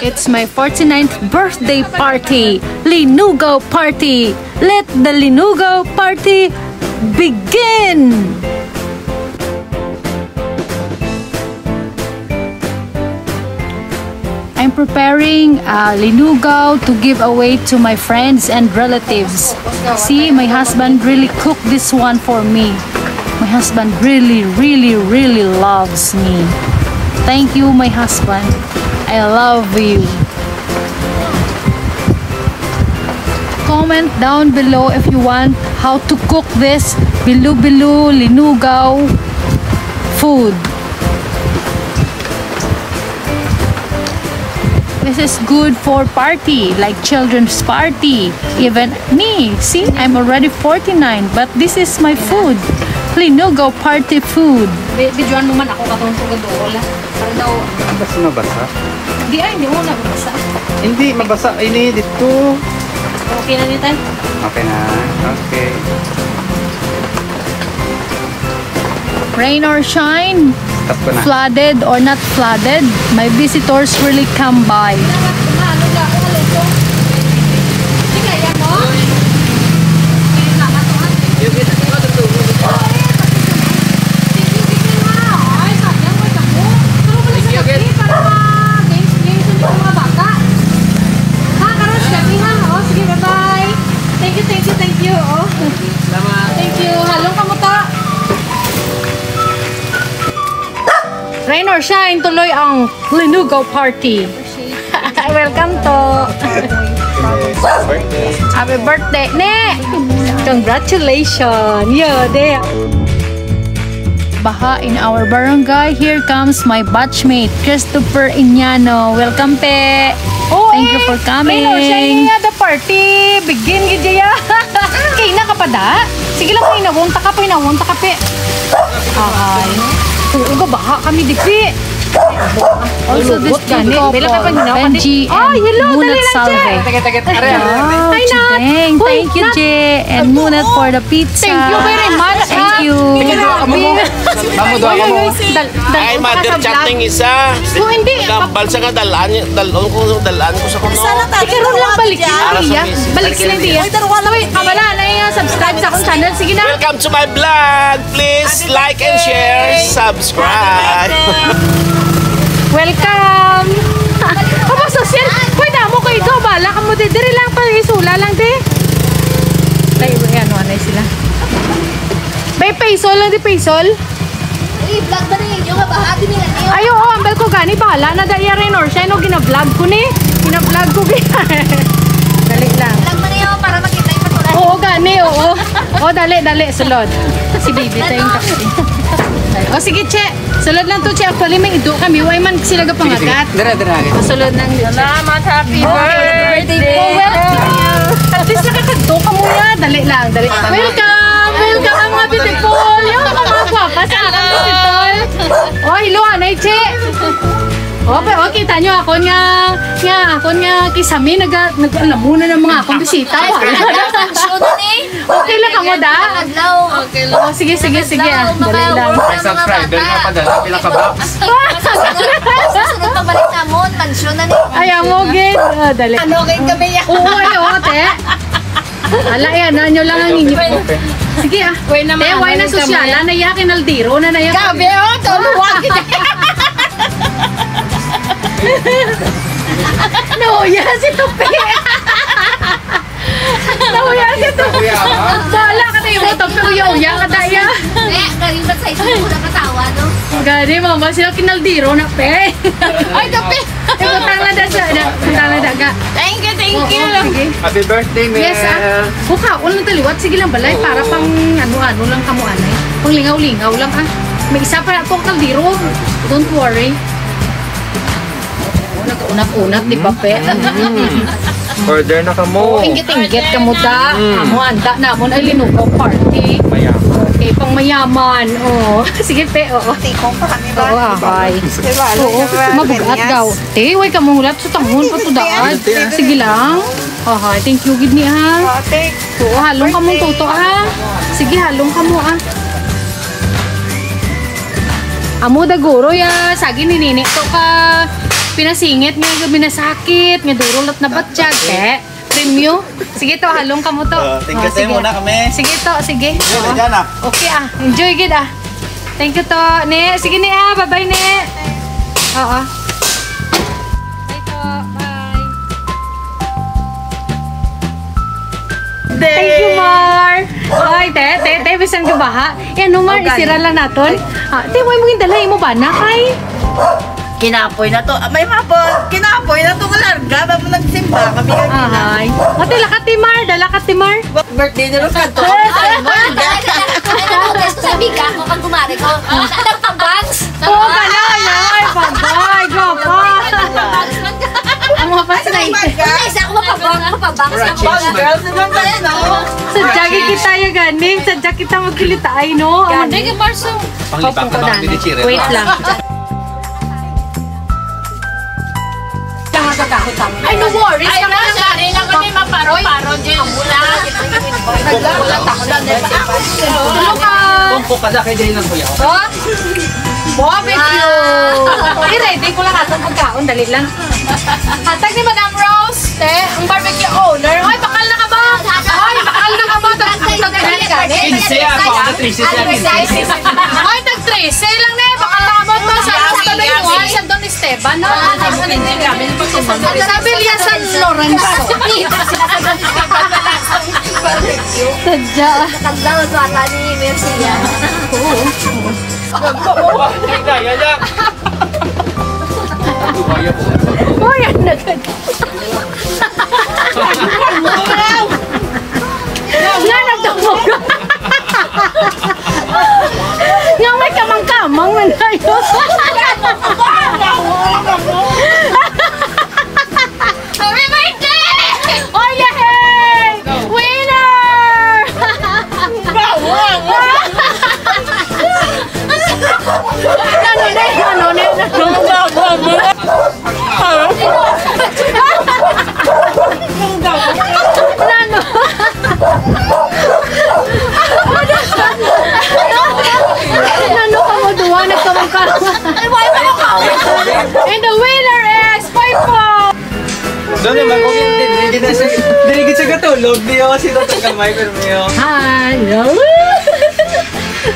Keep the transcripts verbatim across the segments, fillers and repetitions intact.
It's my forty-ninth birthday party, Linugaw Party. Let the Linugaw Party begin! I'm preparing uh, linugaw to give away to my friends and relatives. See, my husband really cooked this one for me. My husband really, really, really loves me. Thank you, my husband. I love you. Comment down below if you want how to cook this bilo-bilo linugaw food. This is good for party, like children's party. Even me, see, I'm already forty-nine, but this is my food. Linugaw party food. Bi-, videoan mo man ako katong sugod, wala. Para daw. Basta mabasa. Di ay, hindi mo na mabasa. Hindi, mabasa. Ini, dito. Okay na ni, Tay? Okay na. Okay. Rain or shine, Stop ko na. Flooded or not flooded, my visitors really come by. Thank you, thank you, thank you. Oh. Salamat. Thank you. Halong kamo ta. Rain or shine, tuloy ang Linugaw Party. Welcome to. Happy birthday, ne! Congratulations! Yo, de. Baha in our barangay. Here comes my batchmate, Christopher Iñano. Welcome, pe. Oh, Thank you eh, for coming. Rain or shine, niya, the party. Begin, gid ya. Kay na ka pa da? Sige lang, pahinawon ta ka, pahinawon ta ka, pe. Ay. Oo, gabaha kami, di, pe. Also, this Lulubot gani. Couple, Bela ka pa, ginawa ka, Benji di. Ay, and hello, Munat dali lang, Salve. Che. Taga, taga, taga. Wow, Ay, Nat. Chiteng. Uy, Thank you, Nat. Che. And Munat for the pizza. Thank you very much, Thank ha. you. Sige, duha ka mo mo. Damo, duha ka mo. Dal-, dal-, Ay, mother chat ning isa. Oh, hindi. Nambal sa ka, dalaan, dalaan ko, dalaan ko sa kuno. Ikaw lang balik Para sa iya. Miss. Balik sila diya. Uy, pero wala Uy, kabala na iya, subscribe sa akong channel. Sige na. Welcome to my vlog. Please like and share, subscribe. Welcome. Aba, sosyal. Pwede mo ko ikaw, bala ka mo di. Diri lang pa, isula lang di. Ay, ano, ano sila. May paisol lang di, paisol. Uy, vlog ba ninyo? Mabaha, di nila niyo. Ay, oo, ambal ko gani, bahala na da iya rin, or siya, no, gina-vlog ko ni. Gina-vlog ko, gina. Dali lang. Vlog mo niyo para makita yung patuloy. Oo, gani, oo. O, dali, dali, sulod. Si Bibi, tayo yung taxi. O, sige, Che. Sulod lang to, Che. Actually, may ido kami. Why man sila gapangagat? Dira, dira, dira. Sulod lang, Che. Salamat, happy birthday. Oh, well, at least nakakadto ka muna. Dali lang, dali. Welcome! Welcome, mga beautiful! Yung mga gwapa sa akin, beautiful! Oh, hello, Anay Che! Oh, pero oh, kita nyo, ako nga, nga, ako nga, kisami, nag-, nag-alam mo na ng mga akong bisita. Wala. Pansyon ni. Okay lang ka mo, da? Adlaw. Okay lang. Oh, sige, sige, sige, ah. Adlaw, Dali lang. May subscriber nga pa, da. Pila ka box? Susunod, susunod pagbalik namon, mansyon na ni. Ay, amo, gid. Ah, dali. Ano, kay gabi yan? Oo, ay, oo, te. Ala, yan, ano lang ang inyo. Sige, ah. Uy, naman, Te, why na ano yung sosyala? Kamay? Naya, kinaldero na naya. Gabi, oh, tuluwag. Nauya si Tupi. Nauya si Tupi. Nauya, ha? Bala ka na yung Tupi. Uya-uya ka, daya. Eh, kayo ba sa isang muna katawa, no? Gani, mama, sila kinaldero na, pe. Ay, kape. Ay, butang na da sa, da, butang na da, ga. Thank you, thank Oo, you. Sige. Happy birthday, Mel. Yes, ah. Bukaon lang taliwat. Sige lang, balay. Oo. Para pang ano-ano lang kamo, anay. Pang lingaw-lingaw lang, ah. May isa pa na to, kaldero. Don't worry. Oo, nag-unat-unat, di ba, pe? Mm. Order na kamo. Oo, inggit-inggit kamo, da. Mm. Amo, anda namon ay linugaw party. Mayaman. Okay, pang mayaman. Oo. Sige, pe, oo. Tikong pa kami ba? Oo, ahay. Diba? Oo, Alam mo ba? mabugat Ganyan. daw. Te, way ka mong ulat sa tangon pa to daan. Sige lang. Aha, thank you gid ni ha. Oh, thank you. Oo, halong ka mong tuto ha. Sige, halong ka mo ah. Amo da guro ya, sagi ni nini to ka. Pinasingit nga, nga binasakit, nga duro lat na batyag, eh. Premyo. Sige to, halong ka mo to. Ah, thank you, Oh, tayo sige. muna kami. Sige to, sige. Enjoy Oo. na dyan, ah. Okay, ah. Enjoy gid, ah. Thank you to, ne. Sige, ne, ah. Bye-bye, ne. Oo. Bye to. Bye. Thank you, Mar. Oy, te, te, te, bisan ka baha. Yan, no, Mar, Oh, gani. isira lang naton. Ah, te, way mo gindala imo bana kay Kinapoy na to. Ah, may hapon. Kinapoy na to. Larga. Ba mo nagsimba? Kami ang Ahay. Ate, lakat ti Mar. Dalakat ti Mar. Birthday ni Ros. Kanto. Ay, ano, sabi ka, ako kang gumari ko. Nagpabang. Oo, gano'n, ay, bagay, gwapa. Ang mga pasay. Hindi, isa ako mapabang, mapabang sa mga Bang girls naman tayo, no? Sa jagi kita ya gani, sa jagi kita magkilitaay, no? Ang Hindi, ka Marso. Panglipat na lang, Didi Chire. Wait lang. Ay, no worries. Ay, na, sorry lang kami, maparo-paro, Jay. Wala. Wala, takot lang, di ba? Tulog ka. Kung po ka sa akin, dali lang, kuya. Oh? Barbecue! Ah. I-ready ko lang atong pagkaon, dali lang. Hatag ni Madam Rose, te, ang barbecue owner. Hoy, bakal na ka ba? Hoy, bakal na ka ba? Tag-, tag-, tag-, tag-, Kinse ako, ano, trese siya, kinse. Hoy, tag-trese lang na eh. Bakal na ka ba? Sa Rose ka na yun. Hoy, sa Don Esteban, no? Sa Villa San Lorenzo. Sadya. Nakadlaw to ata ni Mercia. Oo. Ay, kaya lang. Uy, ang nagad-, nga nagdamog. Nga may kamang-kamang na tayo. Happy birthday! Oh, yay! Winner! Nano na, nano na, nano na. Nano? Nano ka mo duwa, nagkamang ka. Ay, wala ka mo kawin. And the winner is Poy Poy! Doon naman, kung hindi, hindi na siya, hindi gid siya katulog, di ako si Toto Kamay, pero may ako. Hello!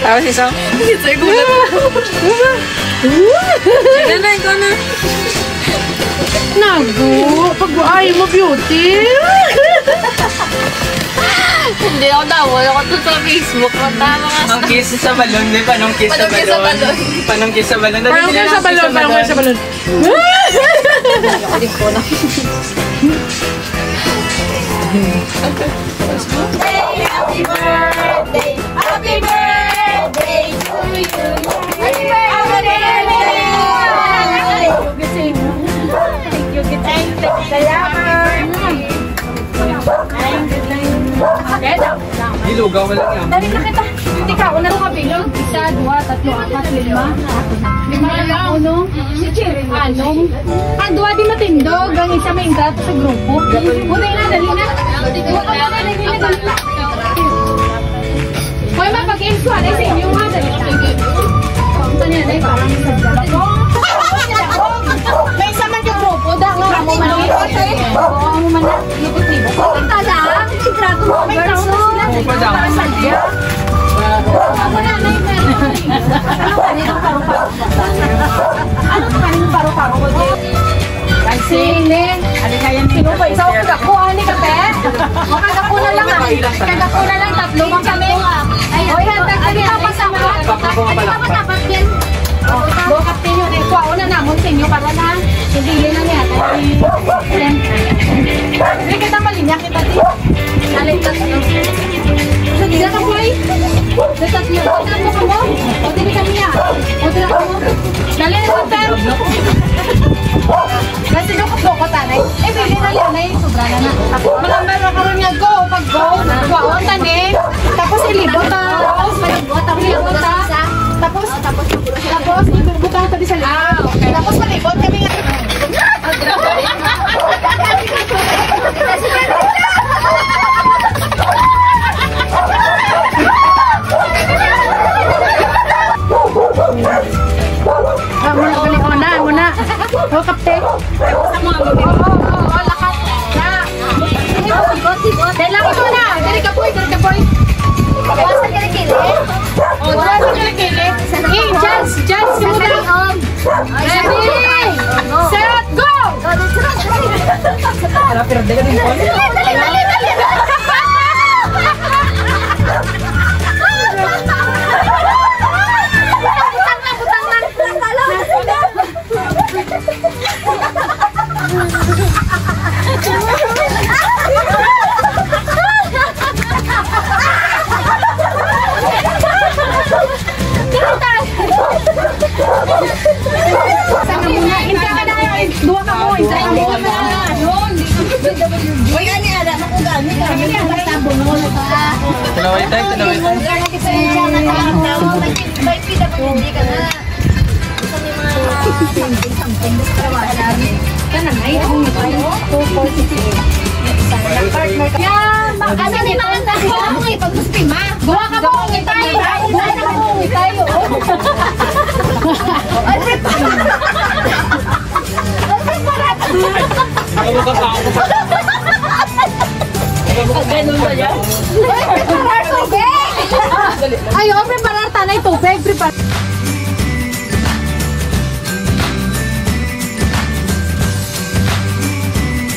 Tapos isa, isa yung gulat. Sige na, ikaw na. Nago, pag-ay mo, beauty. Hindi ako daw, wala ko to sa Facebook. Ang tama nga. Ang kiss sa balon, di? Panong kiss sa balon? Panong kiss sa balon? Panong kiss sa balon? Dali, panong kiss sa balon, panong kiss sa balon. Happy birthday, happy birthday to you. Happy birthday! Thank you, thank you, thank you. Salamat. Dilugaw mo lang yan. Dali na kita. Hindi ka, una ka bilog. Isa, dua, tatlo, apat, lima. Lima na lang, uno. Si Cherry, anom. Ang dua di matindog, ang isa may ingrato sa grupo. Muna na, dali na. Muna na, dali na, dali na. Hoy, ma, pag-insuhan ay sa inyo, ha, dali. Ang kanya na, parang sa grupo. May isa man yung grupo, da, nga, amo man, eh. Oo, amo man na. Ito lang, si Dragon Ball, so, ano pa lang? Ano pa rin yung paro-paro ko? Ay, sine. Ano kaya ni? Sino pa? Isa ko kagako, ani ka, te? O, kagako na lang, ah. Kagako na lang, tatlo man kami. Oy, hantag ka ni Papa sa mga. Papa ko nga pala. Ano ba dapat yan? Oh, go, Kapten, yun. Eh, kuha ko na namon sa inyo, para na. Hindi, yun lang yan. Hindi kita malinya, kita di. Alay, tatlo. Sa dila ka, boy. Sa tatlo. Sa tatlo ka mo? O, dili kami, ah. O, dila ka mo? Dali na, Kapten. Kasi lukot-lukot, anay. Eh, pili na yan, ay. Sobra na na. Malambal na karon nga, go. Pag go, kuha ko tani. Tapos ilibot, ah. Tapos malibot, tapos ilibot, ah. Tapos, tapos, tapos, ibutang pa di sa lima. Ah, okay. Tapos malibot kami nga. Sana muna, intra ka na, duha ka mo, intra ka mo. Uy, ani, ala, makugani ka. Basta bunol ka. Tinaway tayo, tinaway tayo. May P W D ka na. Something, something, gusto ka ba? Kana na, eh, ang ito, two forty-six. Yan, ma-, ano ni Mama, ako, ako, eh, pag gusto, ma. Buha ka mo, ungit tayo. Buha ka mo, ungit tayo. Ay, ay, para. Ganun ba yan? Ay, preparar tubig. Ay, oh, preparar tanay tubig. Preparar.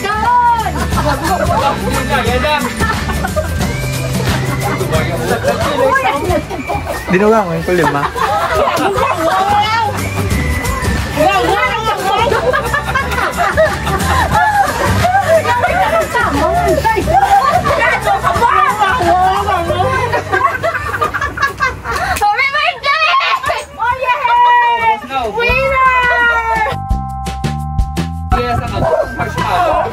Kaon! Dinugang, yung kulima. Happy birthday! Oh, yes! Winner! Yes, ang marshmallow.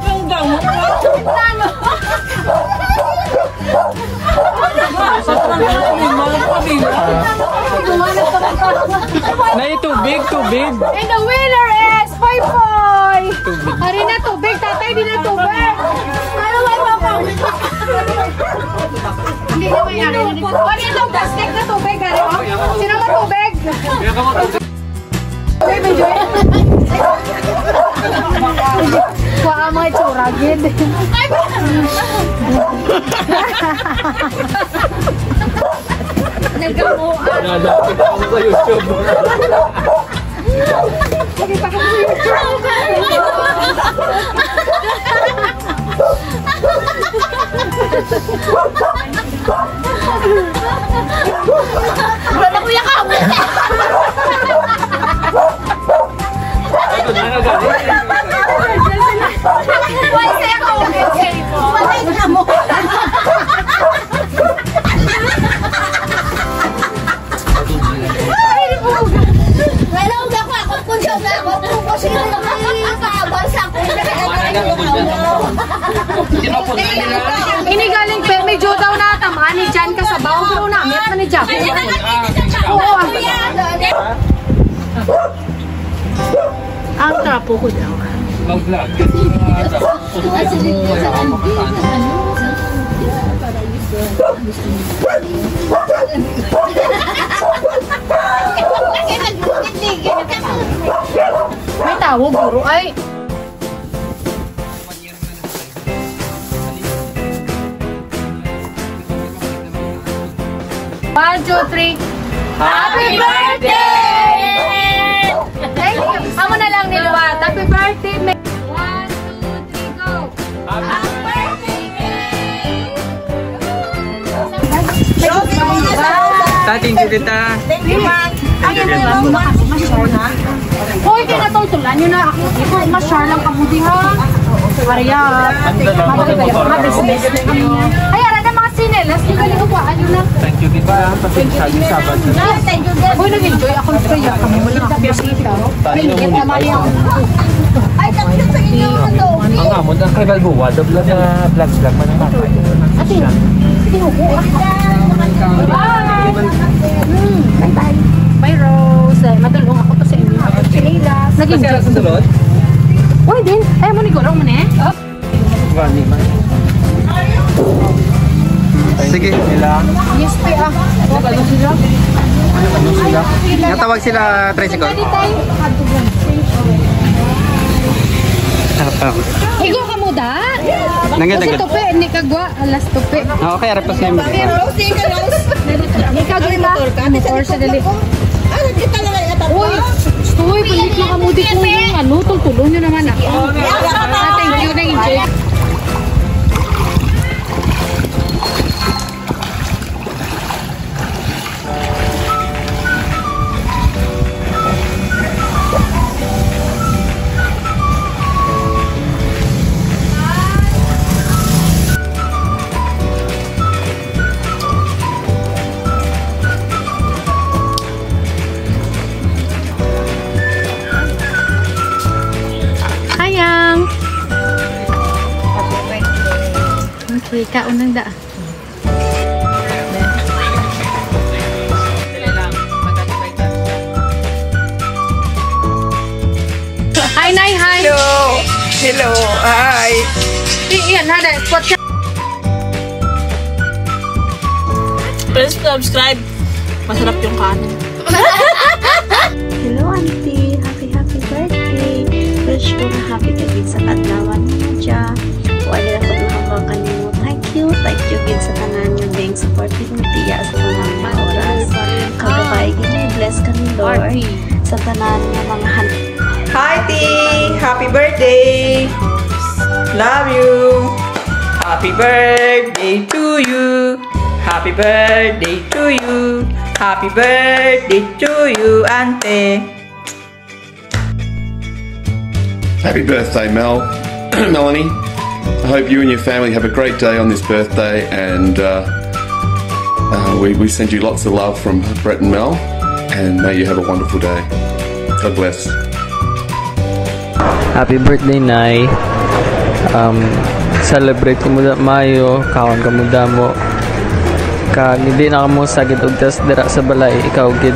Ang damo. Nay, tubig, tubig. And the winner is Poy Poy! Tubig. Ari na tubig, tatay, di na tubig. Ano ba yung mga Hindi na may ano. O, dito, plastic na tubig, ari, oh. Sino ba tubig? Uy, medyo. Kuha ang mga itsura, gid. Nagkamuan. Nadapit ako sa YouTube. Wala, kuya, ka. Wala, sir, ako. Wala, ikaw mo. Wala, wala ko, ako, punso na ako, kung ko sino na may kaabal sa ako. Ini galing pe, medyo daw natamaan ni Jan ka sa baon, pero namit man ni Jan. Oo. Ang trapo ko daw. Mag-vlog. May tawag, guro. Ay. One, two, three. Happy birthday! Thank you. Amo na lang ni Luwat. Happy birthday, May. One, two, three, go. Happy birthday, May. Thank you, kita. Thank you, ma. Ay, ano lang, ma-share na. Hoy, kaya natultulan nyo na ako. Ikaw, ma-share lang kamo diha. Hurry up. Mabalik kayo. Mga business na kami niya. Ay, ara na, mga sinelas. Yung galing ko, ano na. Thank you, kita. Pasensya, di Sabado. Thank you, guys. Hoy, nag-enjoy ako. Kaya kami, wala akong bisita. Ay, ingat naman yan. Ay, tapos sa inyo, ano? Ang amon, ang kay Balboa, doble na vlog-vlog man ang tatay. Ate, sinuko, ah. Bye. Hmm, bye-bye. Bye, Rose. Ay, matulong ako to sa inyo. Chinelas. Naging Kasi sa sunod? Uy, din. Ay, mo ni Gurong mo, ne? Oh. Gani man. Sige. Nila. Yes, pe, ah. Ano sila? Ano sila? Natawag sila, tricycle. Pwede tayo. Tapa. Igo ka mo, da? Nangit, Kasi nangit. Tupi, ni kagwa, alas tupi. Ah, okay, arap pa sa imo. Ikaw din, da? Motor sa dali. Uy, Uy, balik na kamo di kung ano, tungkulon nyo naman ako. Ah, thank you, na-enjoy. Sayang. Okay, kaon lang da. Hi, Nay, hi. Hello. Hello. Hi. I-, iyan, ha, dahil spot siya. Please subscribe. Masarap yung kanin. Hello, Auntie. Happy, happy birthday. Wish ko nga happy ka gid sa kaadlawan mo, dya. Wala na ko mahambal kanimo. Thank you. Thank you gid sa tanan nga being supportive mo, tiya, sa tanan nga oras. Kagabay gid, bless kami, Lord. Sa tanan nga mga han- Hi, Ting! Happy birthday! Love you! Happy birthday to you! Happy birthday to you! Happy birthday to you, Ante! Happy birthday, Mel. Melanie. I hope you and your family have a great day on this birthday, and uh, uh, we, we send you lots of love from Brett and Mel, and may you have a wonderful day. God bless. Happy birthday, Nay. Um, celebrate kamo da maayo, kaon kamo damo. Kag hindi na kamo sagid og tas dira sa balay, ikaw gid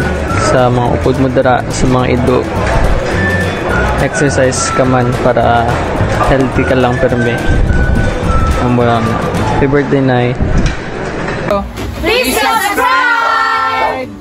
sa mga upod mo dira sa mga ido. Exercise ka man para healthy ka lang pirmi. Amo lang na. Happy birthday, Nay. Please subscribe!